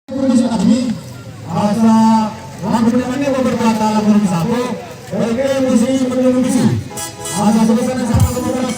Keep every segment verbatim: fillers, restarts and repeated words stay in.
Permisi kami, asa lagu menangannya beberapa lagu sapo, baik ke musi menunggu bisi. Asa sebesar sama sama beras.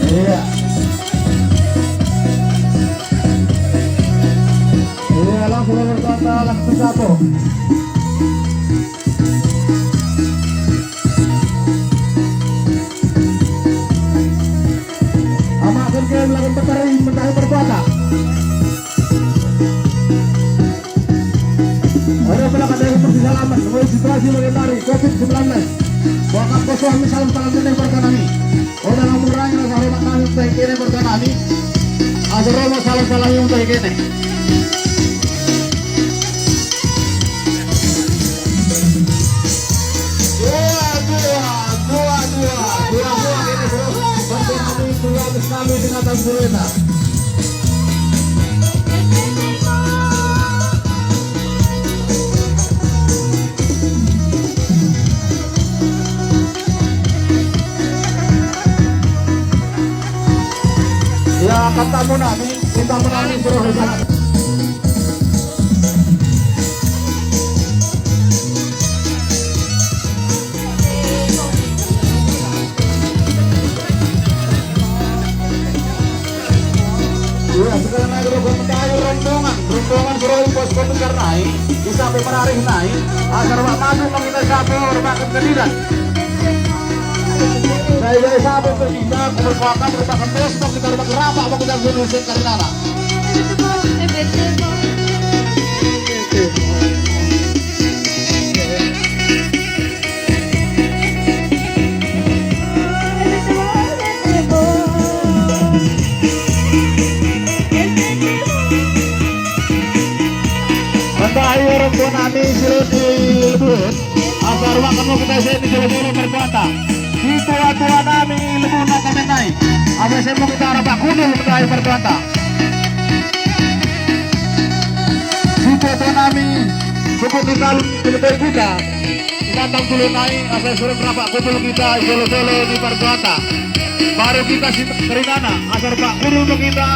Iya. Iya, langsung nomor satu, langsung satu. Amak sengke lagu peteri mendahi perbuatan. Ora pula kada yang bersalaman, mulai situasi bagendari covid sembilan belas. Wakaf kosoh mi salam-salam mendahi perbuatan kami. Ora namu rang rasa hormat nami mendahi kene perbuatan kami. Asa roma salam-salam mendahi kene. Dua, dua, dua, dua, dua, dua, kene, bro. Bantu kami, dua, habis kami dengan Tuan Gureta. Ya, kata mu nami, kita menangis terus di sana. Iya, sekarang naik rokok mendahi rombongan, rombongan suruh pos komentar nai, bisa pemerarih nai, asar wak madu mengina sapo, rumah kedidan. Saya jadi sapo ke kita, kumpul kuakan, rumah kempes, mau kita rumah gerabak, mau kita gunung sing karinana. Mendahi orang tua nami si lit i Lebun, asar wak kami kita sini jolo-jolo merkuata. Situa-tua nami i Lebun naka menai, asa semua kita arabak kudul mendahi merkuata. Situa-tua nami, suku kita, suku kita, datang dulu nai, asal suruh rapak kumpul kita, jolo-jolo di perbuatan. Baru kita si karinana, asal pak guru kita.